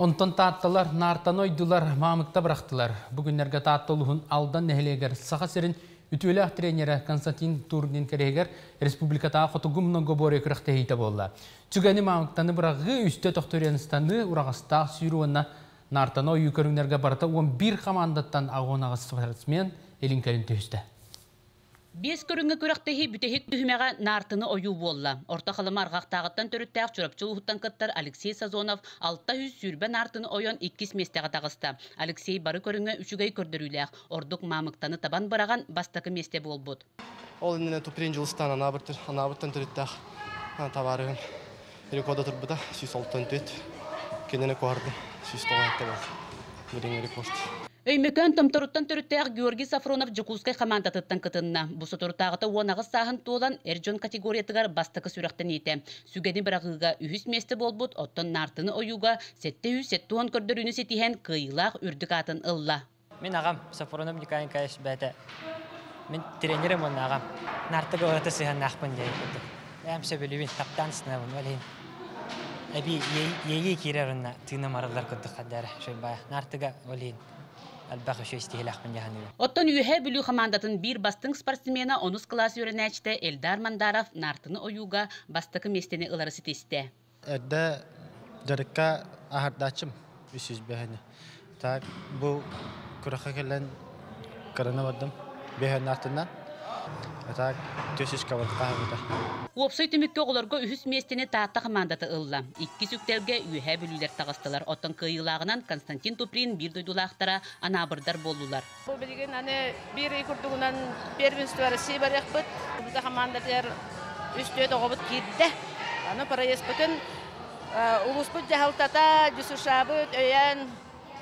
Онтон таатталар наартаны ойдулар, маамыкта бырахтылар. Бу күннэргэ Таатта улууһун Алдан нэһилиэгэр Саха сирин үтүөлээх тренерэ Константин Турнин кэриэһигэр республикатааҕы хотугу многоборье күрэхтэһиитэ буолла. Түгэни маамыктаны быраҕыы, үстэ төхтөрүйэн ыстаныы, ураҕастаах сүүрүү уонна наартаны ойуу көрүҥнэргэ барыта 11 хамаандаттан 68 спортсмен илин-кэлин түһүстэ. Биэс көрүҥҥэ күрэхтэһии бүтэһик түһүмэҕэ наартыны ойуу буолла. Орто Халыма Арҕахтааҕыттан төрүттээх Чурапчы улууһуттан кыттар Алексей Сазонов 620 наартыны ойон иккис миэстэҕэ таҕыста. Алексей бары көрүҥҥэ үчүгэй көрдөрүүлээх, ордук маамыктаны табан быраҕан бастакы миэстэ буолбут. Ол иннинэ Туприн Дьулустаан Анаабыртан төрүттээх табаарыһым рекорда турбута 164. Кинини куһардым 197 буолла. Билиҥҥи рекорд. Өймөкөөн Томторуттан төрүттээх Георгий Сафронов Дьокуускай хамаандатыттан кытынна. Бу соторутааҕыта 18 сааһын туолан, эр дьон категориятыгар бастакы сүрэхтэниитэ. Сүгэни быраҕыыга үһүс миэстэ буолбут, оттон наартыны ойууга 770 көрдөрүүнү ситиһэн, кыайыылаах үрдүк аатын ылла. Мин аҕам Сафронов Николай Николаевич бэйэтэ мин тренерим уонна аҕам наартыга ураты сыһыаннаахпын диэн курдук. Бэйэм сөбүлүүбүн, таптаан сынабын ол иһин эбии иэйии киирэр уонна тыыным арыллар курдук хардара шойбаа наартыга ол иһин элбэх үчүгэй истиһилээхпин дии саныыбын. Оттон Үөһээ Бүлүү хамаандатын биир бастыҥ спортсмена онус кылаас үөрэнээччитэ Эльдар Мандаров наартыны ойууга бастакы миэстэни ылары ситистэ. Эрдэ дьарыкка аһардааччым 300 бэһини. Так бу күрэххэ кэлэн кыраны бардым. Бэһэн артынан. Так төсүс кабатка. Уопсай түмүккэ оҕолорго үһүс миэстэни Таатта хамаандата ылла. Иккис үктэлгэ Үөһээ Бүлүүлэр таҕыстылар. Оттон кыайыылааҕынан Константин Туприн биир дойдулаахтара Анаабырдар буоллулар. Бу билигин аны биир ый курдугунан первенство России барыахпыт. Бу хамаандатыгар үс түөрт оҕобут киирдэ. Аны проездпытын улууспут дьаһалтата, ДЮСШ-быт өйөөн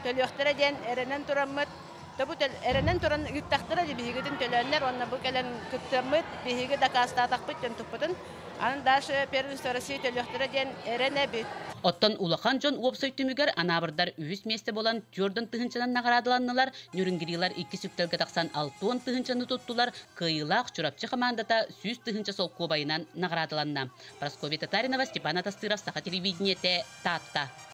төлүөхтэрэ диэн эрэнэн тураммыт. Бу эрэнэн туран ыыттахтара биһигитин төлөөннөр уонна бу кэлэн кыттыаммыт биһиги дакаастаатахпыт дьон туппутун. Аны дальше первенство России төлүөхтэрэ диэн эрэнэбит. Оттон улахан дьон уопсай түмүгэр Анаабырдар үһүс миэстэ буолан 40 тыһыынчанан наҕараадаланнылар, Нерюнгрилар иккис үктэлгэ тахсан 60 тыһыынчаны туттулар, кыайыылаах Чурапчы хамаандата 100 тыһыынча солкуобайынан наҕараадаланна. Прасковья Татаринова, Степан Атастыров, Саха телевидениете, Таатта.